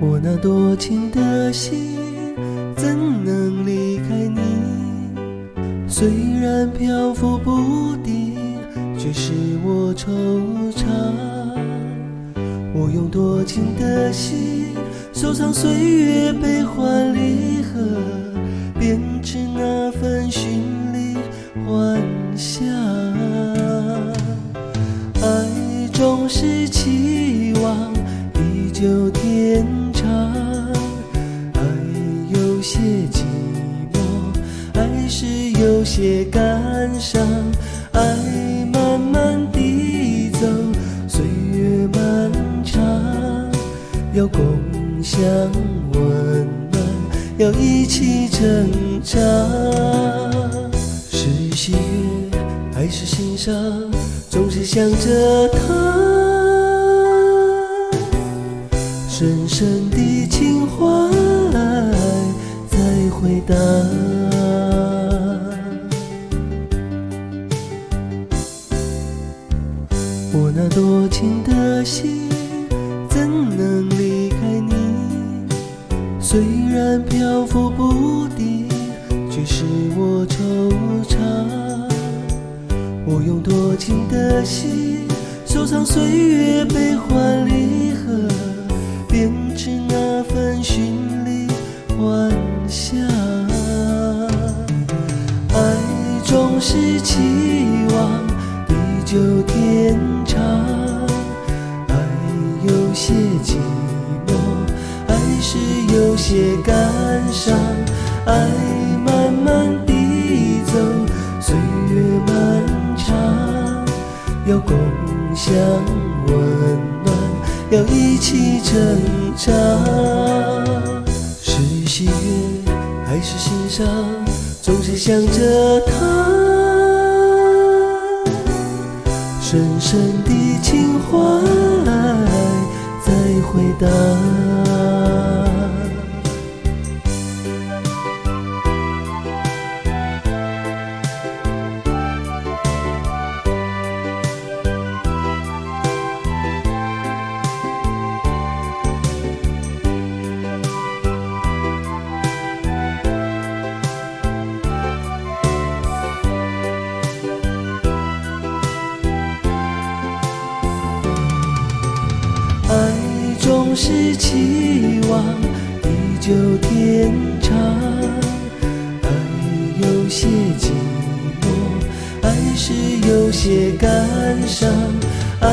我那多情的心怎能离开你？虽然漂浮不定，却使我惆怅。我用多情的心收藏岁月悲欢离合，编织那份绚丽幻想。爱总是期望地久天長，愛有些寂寞，愛是有些感傷，愛慢慢地走，歲月漫長，要共享溫暖，要一起成長。是喜悅還是心傷，總是想著他，深深的情懷在回盪。我那多情的心怎能離開你？雖然漂浮不定，卻使我惆悵。我用多情的心收藏歲月悲歡離合，編織那份絢麗幻想。愛總是期望地久天長，愛有些寂寞，愛是有些感傷，愛慢慢地走，歲月漫長，要共享溫暖，要一起成長。是喜悅還是心傷，總是想著他，深深的情懷在回盪。愛總是期望地久天長，愛有些寂寞，愛是有些感傷，愛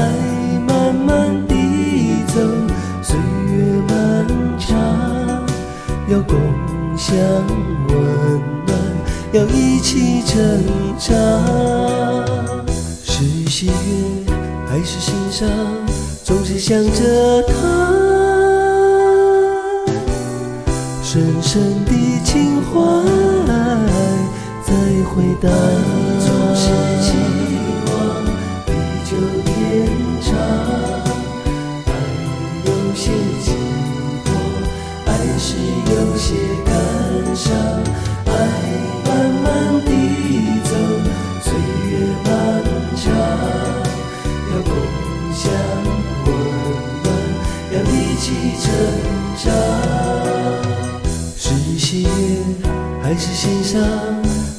慢慢地走，歲月漫長，要共享溫暖，要一起成長。是喜悅還是心傷，總是想著他，深深的情懷在回盪。總是期望地久天長，愛有些寂寞，愛是有些感傷，愛慢慢地走，歲月漫長，要共享溫暖，要一起成長。是喜悅還是心傷，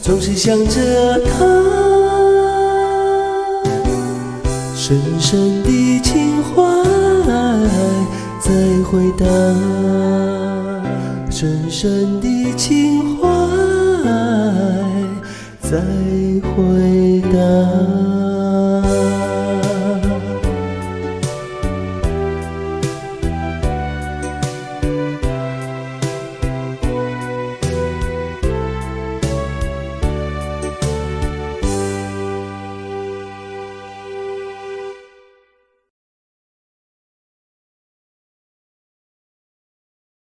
總是想著他，深深的情懷在回盪，深深的情懷在回盪。